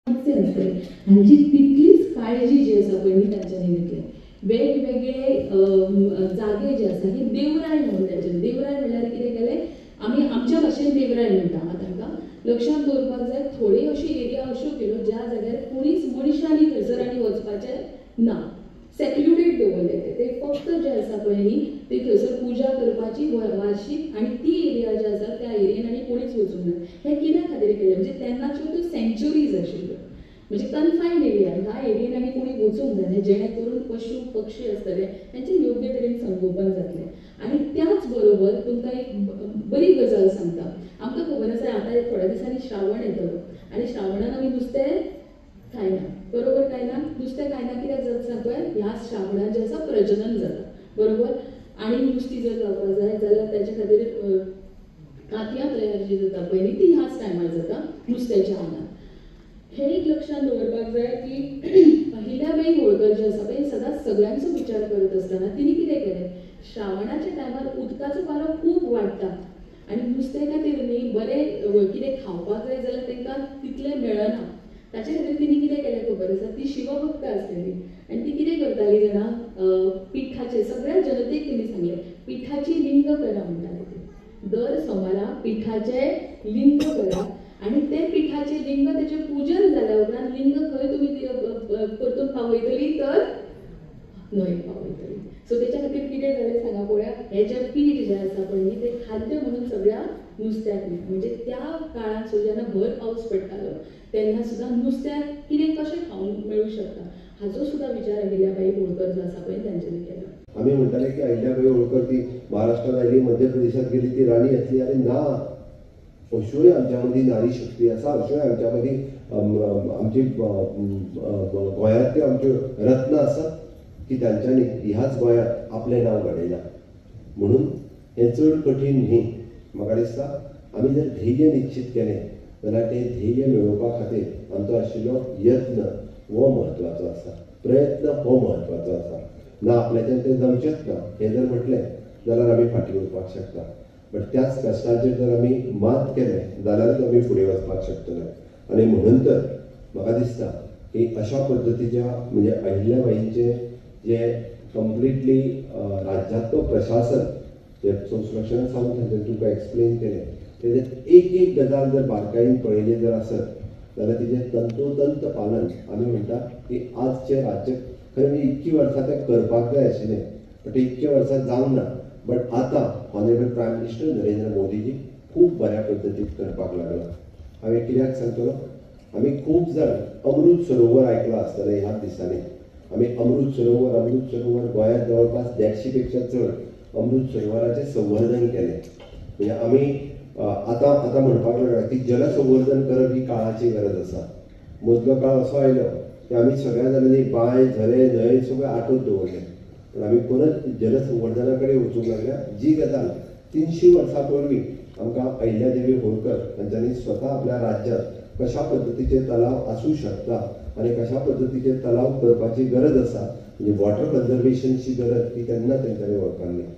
आसतले हांची तितलीच काळजी जी आसा पळय न्ही तांच्यांनी घेतली. वेगवेगळे जागे जे आसा हे देवराय म्हणून तांचे, देवराय म्हणल्यार कितें केलें आमी आमच्या भाशेन देवराय म्हणटा. आतां तांकां लक्षांत दवरपाक जाय थोडी अशी एरिया अश्यो केल्यो ज्या जाग्यार कोणीच मनशांनी थंयसर आनी वचपाचें ना, सेक्लुडेड दवरले ते फक्त जे आसा पळय न्ही ते थंयसर पुजा करपाची वार्षीक, आनी ती एरिया जी आसा त्या एरियेन आनी कोणीच वचूंक ना. हें कित्या खातीर केलें म्हणजे तेन्नाच्यो त्यो सँच्युरीज आशिल्ल्यो, म्हणजे कन्फायन्ड एरिया, ह्या एरियेन आनी कोणी वचूंक जायना जेणे करून पशु पक्षी आसतले हेंचें योग्य तरेन संगोपन जातलें. आनी त्याच बरोबर तुमकां एक बरी गजाल सांगता, आमकां खबर आसा आतां थोड्या दिसांनी श्रावण येतलो आनी श्रावणान आमी नुस्तें खायना, बरोबर काय ना? नुस्तें खायना कित्याक जाता सांग पळय, ह्या श्रावणान जें आसा प्रजनन जाता, बरोबर. आनी नुस्तीं जर जावपाक जाय जाल्यार ताच्या खातीर कातयां तयार जी जाता पळय न्ही ती ह्याच टायमार जाता नुस्त्याच्या आंगान. हें एक लक्षांत दवरपाक जाय की अहिल्याबाई होळकर जे आसा पळय सदांच सगळ्यांचो विचार करत आसतना तिणी कितें केलें, श्रावणाच्या टायमार उदकाचो पारो खूब वाडटा आनी नुस्तें खातीर न्ही बरें कितें खावपाक जाय जाल्यार तांकां तितलें मेळना, ताचे खातीर तिणी कितें केलें खबर आसा, ती शिवभक्त आसलेली आनी ती कितें करताली जाणा, पिठाचें सगळ्या जनतेक तिणी सांगलें पिठाची लिंग करा म्हणटाली ती, दर सोमारा पिठाचें लिंग करा आनी तें पिठाचें लिंग तेचें पूजन जाल्या उपरांत लिंग खंय तुमी परतून पावयतली तर न्हंयेक पावयतली. सो तेच्या खातीर कितें जालें सांगा पळोवया, हें जें पीठ जें आसा पळय न्ही तें खाद्य म्हणून सगळ्या नुस्त्याक मेळटा. म्हणजे त्या काळांत सुद्दां जेन्ना भर पावस पडटालो तेन्ना सुद्दां नुस्त्याक कितें कशें खावंक मेळूं शकता हाचो सुद्दां विचार अहिल्याबाई होळकर जो आसा पळय तांच्यांनी केलो. आमी म्हणटाले की अहिल्याबाई होळकर ती महाराष्ट्रात आयली, मध्य प्रदेशात गेली, ती राणी आसली. आनी ना, अश्योय आमच्या मदीं नारी शक्ती आसा, अश्योय आमच्या मदीं आमची गोंयांतल्यो आमच्यो रत्नां आसात की तांच्यांनी ह्याच गोंयांत आपलें नांव घडयलां. म्हणून हें चड कठीण न्ही. म्हाका दिसता आमी जर ध्येय निश्चित केलें जाल्यार तें ध्येय मेळोवपा खातीर आमचो आशिल्लो यत्न हो म्हत्वाचो आसा, प्रयत्न हो म्हत्वाचो आसा. ना आपल्याच्यान तें जमचेंच ना हें जर म्हटलें जाल्यार आमी फाटीं उरपाक शकता, बट त्याच कश्टाचेर जर आमी मात केलें जाल्यारूच आमी फुडें वचपाक शकतले. आनी म्हणून तर म्हाका दिसता की अशा पद्दतीच्या म्हणजे अहिल्याबाईंचें जे कंप्लिटली राज्यांतलो प्रशासन जे संरक्षणा सावन तांच्यांनी तुमकां एक्सप्लेन केलें तेजें एक एक गजाल जर बारकायेन पळयली जर आसत जाल्यार तिजें तंतोतंत पालन आमी म्हणटा की आजचें राज्य खरें म्हणजे इतकीं वर्सां तें करपाक जाय आशिल्लें, बट इतक्या वर्सां जावंक ना. बट आतां ऑनरेबल प्रायम मिनिस्टर नरेंद्र मोदीजी खूब बऱ्या पद्दतीन करपाक लागला. हांवें कित्याक सांगतलो, आमी खूब जाण अमृत सरोवर आयकलां आसतलें ह्याच दिसांनी. आमी अमृत सरोवर, अमृत सरोवर गोंयांत जवळपास 150 पेक्षा चड अमृत सरोवराचें संवर्धन केलें. म्हणजे आमी आतां आतां म्हणपाक लागला की जलसंवर्धन करप ही काळाची गरज आसा. मदलो काळ असो आयलो की आमी सगळ्या जाणांनी बांय, झरे, न्हंय सगळें आटोवन दवरलें, पण आमी परत जलसंवर्धना कडेन वचूंक लागल्या. जी गजाल 300 वर्सां पूर्वी आमकां अहिल्यादेवी होळकर हांच्यांनी स्वता आपल्या राज्यांत कशा पद्दतीचे तलाव आसूं शकता आनी कशा पद्दतीचे तलाव करपाची गरज आसा, म्हणजे वॉटर कन्जर्वेशनची गरज ती तेन्ना तेंच्यांनी वळखल्ली.